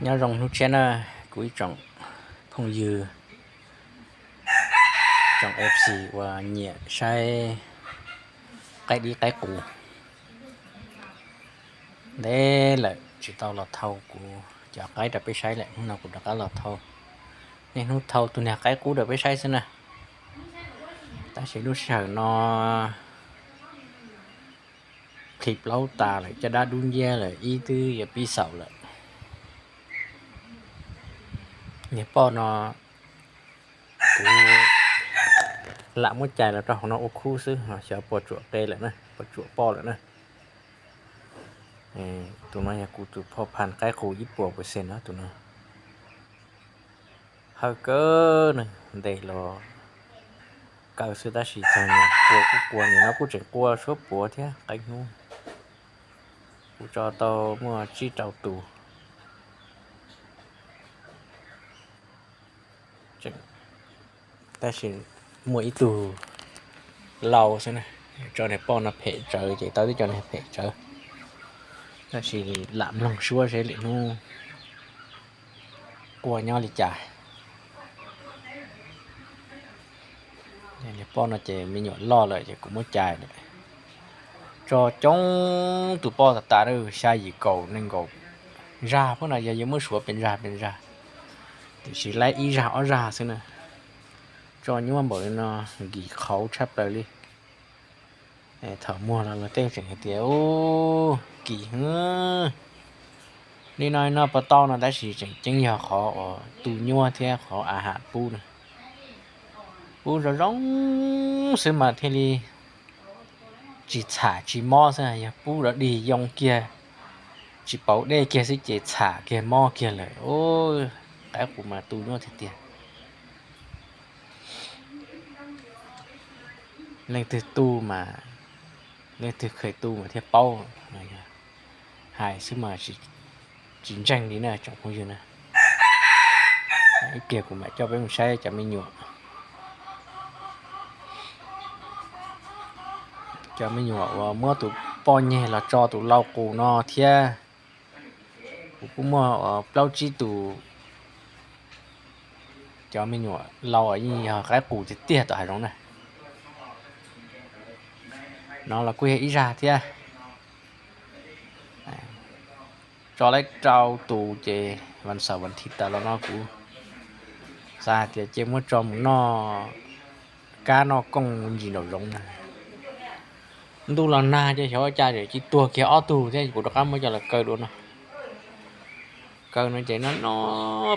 Nyob zoo hnub tshiab na, kuv ib tsoom phooj ywg, tsoom F C uas nyiam saib qaib dib qaib qus. Ntev lawm tsis tau los thau kuv cov qaib rau peb saib lawm, hnub no kuv rov qab los thau. Niaj hnub thau tus niag qaib qub rau peb saib xwb na. Tab sis lub sij hawm no plhis plaub tas lawm, caj dab dub nciab lawm, ib twb yuav pib xaus lawm. Niag poj no kuv lam muab cais los rau hauv no ua khub xwb, xyov puas tsuam qe lawm na, puas tsuam poj lawm na. Tus no yog kuv tus phoj phan qaib qus ib puas percent no, tus no hawj kawg na, ntes los kaw xwb tab sis txog nyuam qhuav kuj qua, nim no kuj tseem qua suab puav thiab, qee hnub kuv tso tau muaj tsib rau tus. Tab sis muaj ib tug lau xwb na, tso niag poj no phem tsawv ces tau tib co niag phem tsawv. Tab sis lam mloog suab seb lwm hnub qua nyob li cas. Niag poj no ces me nyuam loj lawm ces kuv muab cais lawm. Tso coob tus poj tas tas, xya yim kaum nees nkaum zaj phab no, yog yuav muab suav pes zaj pes zaj, tiam sis laib ib zaj ob zaj xwb na. Tso nyuaj npaum li no, nkim qhauv tshaj plaws li. Thaum muag los luag tej tseem hais tias, u, kim heev li no no puas tau no, tab sis tseem ceeb yog qhov uas tu nyuaj thiab qhov a ham pub na. Pub zoo zoo xwb mas thiaj li tsis txham tsis mob xwb, yog pub rov dig yoo kiag, tsis pauv dej kiag xwb ces txham kiag mob kiag lawm. Qaib qus mas tu nyuaj tiag tiag. Leej twg tu mas, leej twg kheev tu mas thiaj paub. Hais xwb mas tsis ntseeg li na tsoom phooj ywg na. Ib pliag kuv mam coj peb mus saib cov me nyuam, cov me nyuam uas muab tus poj nyeg los tso tus lau qus no thiab. Kuv kuj muaj plaub tsib tus cov me nyuam lau yeej yog qaib qus tiag tiag tom hav zoov na. No los kuj yog ib zaj thiab. Tso laib rau tus ces vas xaum vas thiv tas los no kuv xav hais tias cia muab tso mus noj kab noj kooj ntsis nraum zoov na. Ntuj los nag ces xyov ua cas tsis tuag kiag ob tug thiab kuv rov qab muab coj los kaw dua no. Kaw no ces no no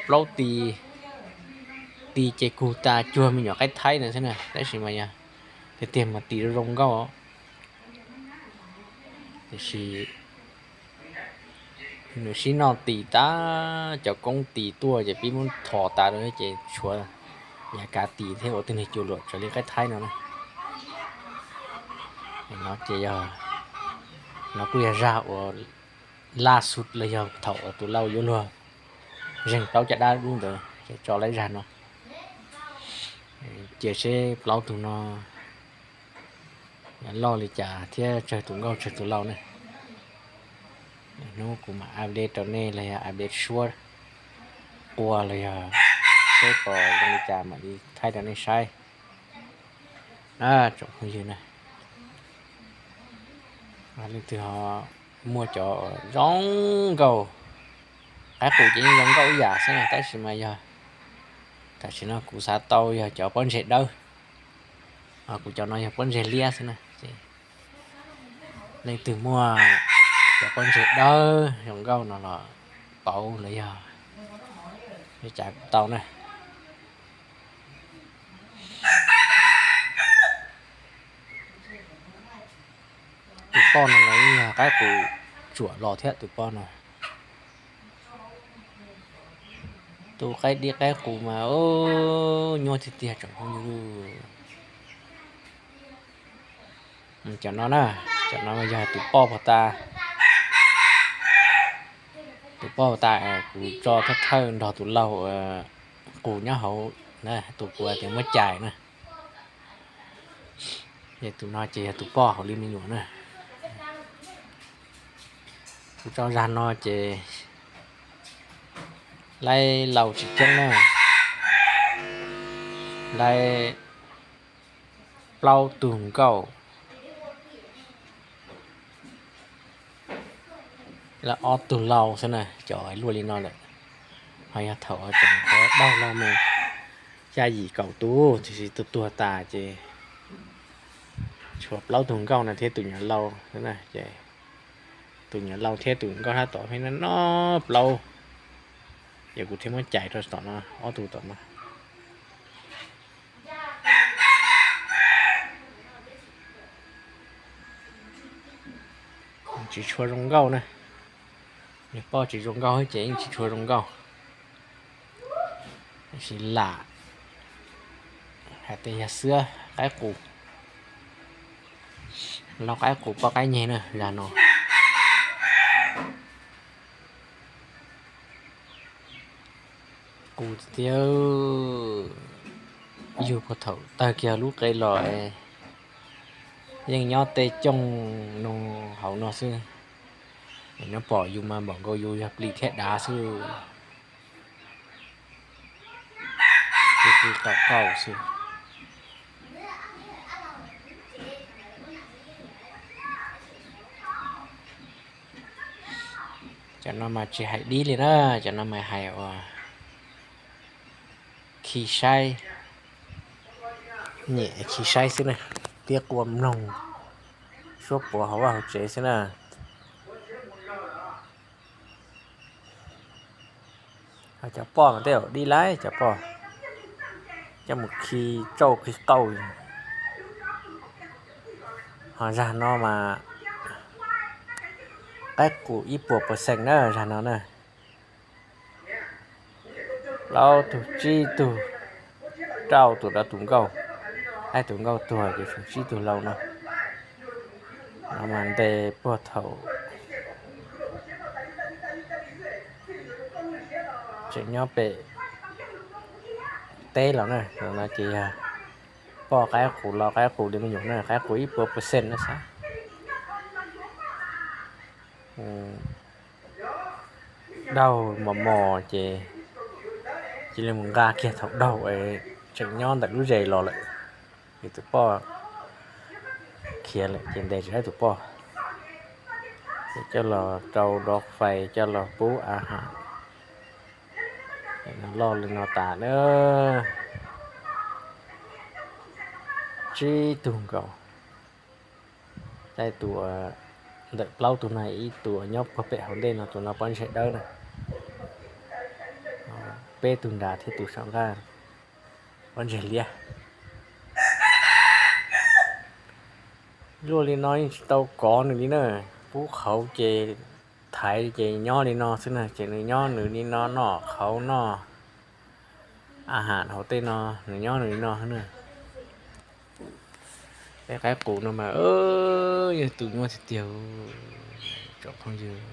plaub tis, tis ces kug tas cuag me nyuam qaib thaib na xwb na, tab sis mas yog tiag tiag mas tis zoo zoo nkauj. Tiam sis nws sib noj tis tas, cov koob tis tuaj ces pib muab thos tas rau ces tshuav yav kav tis thiab ua tib neeg cua luam raws li qaib thaib no na. No ces yog, no kuj yog zaj uas laj xu los yog thaum uas tus lau yuav luag zeeg plaub caj dab dub ntawd ces tso laib zaj no. Cia seb plaub tug no loj li cas thiab tsawg tus nkauj tsawg tus lau ne. Hnub kuv mam update rau nej los yog update suab qua los yog seb pom zoo li cas mam li thaij rau nej saib na tsoom phooj ywg na. Leej twg ho muaj cov zoo nkauj, qaib qus ces yeej zoo nkauj ib yam xwb na, tab sis mas yog tam sim no kuv xav tau yog cov pob ntseg dawb, kuv cov no yog pob ntseg liab xwb na. Leej twg muaj cov pob ntseg dawb zoo nkauj no los pauv los yog li cas kuj tau na. Tus poj no los yeej yog qaib qus tsuam los thiab tus poj no. Tus qaib dib qaib qus mas nyuaj tiag tiag tsoom phooj ywg. Cov no na, cov no yog tus poj pov tas, tus poj pov tas kuv tso thawj thawj nrog tus lau qus nyob hauv, tus kuv tias muab cais na. Ces tus no ces yog tus poj hauv li me nyuam na. Kuv tso zaj no ces Laib lau tsis ceeb na, laib plaub tug nkauj, laib ob tug lau xwb na, cov luaj li no lawm. Ho yog thaum tseem daug los mas xya yim kaum tus, tiam sis tus tuag tas ces tshuav plaub tug nkauj no thiab tus nyuam lau xwb na ces tus nyuam lau thiab tus nkauj hlab tom pheej noj plaub. Ces kuv thiaj muab cais rau tom no, ob tug tom no. Tsis tshua zoo nkauj na, nws poj tsis zoo nkauj ces yeej tsis tshua zoo nkauj. Tab sis lam hais tias yog xwb, qaib qus, lau qaib qus poj qaib nyeg na zag no. Qus tiag, yug puag thaum tag kiag lub qe los es yeej nyob tej cooj no hauv no xwb. Es nyob pom yus mas npaum nkaus yus yog plis thiab dav xwb. Qis qis qaum qaum xwb. Cov no mas tsis hais dib li na, cov no mas hais uas khi saib, nyiam khi saib xwb na, thiab qua mloog suab puav hauv vaj hauv tsev xwb na. Cov poj mas tej zaum dib laib cov poj, coj mus khi tsauj khi qauj. Ho zag no mas qaib qus ib puas percent na zag no na. Plaub tug tsib tug, rau tus rau tus nkauj, ib tus nkauj tuag ces tshuav tsib tug lau no. No mas ntes puag thaum tseem nyob pem teb los na, no ces yog poj qaib qus lau qaib qus li me nyuam na, qaib qus ib puas percent na xav. Daug mos mos ces cia li mus nqa kiag thaum daug es tseem nyob ntawm lub zes los lawm. Ces tus poj khiav lawm ces ntes tsis tau tus poj. Ces coj los rau dov fais coj los pub a has. Loj li no tas na. Tsib tug nkaus. Tus ntawm plaub tug no ib tug nyob puag pem hauv ntej no, tus no pob ntseg dawb na. Peb tug nrad thiab tus saum nqaj pob ntseg liab. Luaj li no yeej tsis tau kov nws li na. Pub qhauv ces thaiv ces nyob li no xwb na, ces nws nyob nws li no noj qhauv noj a has hauv tej no, nws nyob nws li no xwb na. Peb qaib qus no mas yog tus nyuaj tiag tiag, tsoom phooj ywg.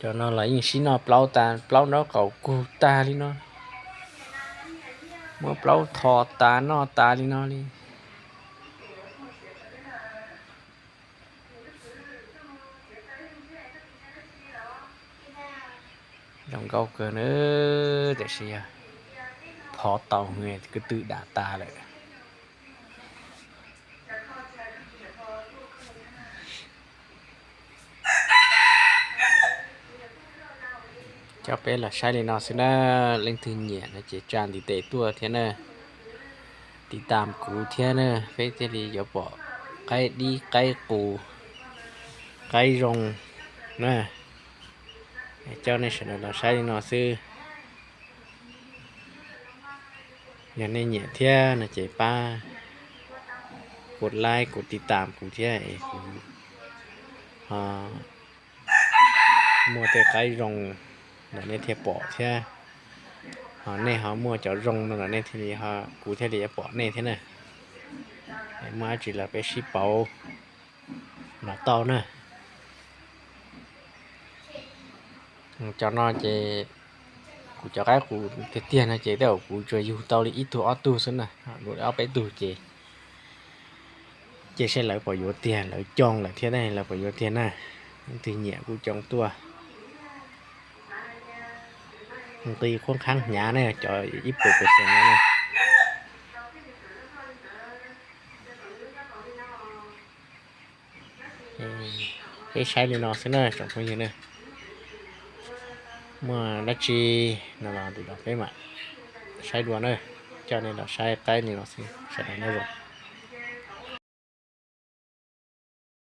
Cov no los yeej sib noj plaub tas, plaub nraub qaum kug tag li no, muab plaub tho tas noj tas li no li. Zoo nkauj kawg na, tiam sis yog phov tau kwv tw dam tas lawm. Coj peb los saib li no xwb na, leej twg nyiam no ces tsa ntiv tes tuaj thiab na, tiv tam kuv thiab na, peb thiaj li yuav pom qaib dib qaib qus, qaib zoo na. Coj nej sawv daws los saib li no xwb. Yog nej nyiam thiab no ces pab kuv like kuv tiv tam kuv thiab es kuv ho muaj tej qaib zoo los nej thiaj pom thiab. Ho nej ho muaj cov zoo no los nej thiaj li, kuv thiaj li pom nej thiab na. Muaj dab tsi los peb sib pauv los tau na. Cov no ces kuv cov qaib qus tiag tiag no ces tej zaum kuv tsuas yug tau li ib tug ob tug xwb na, dua ob peb tug ces Ces saib lawv puas yuav tiag, lawv coob lawm thiab ne, lawv puas yuav tiag na. Leej twg nyiam kuj coob tuaj. Nqi qhuab qhaab hnyav ne, cov ib puas percent no na. Peb saib li no xwb na tsoom phooj ywg na. Muaj dab tsi no los peb mam saib dua na. Coj nej los saib qaib li no xwb, sawv daws nyob zoo.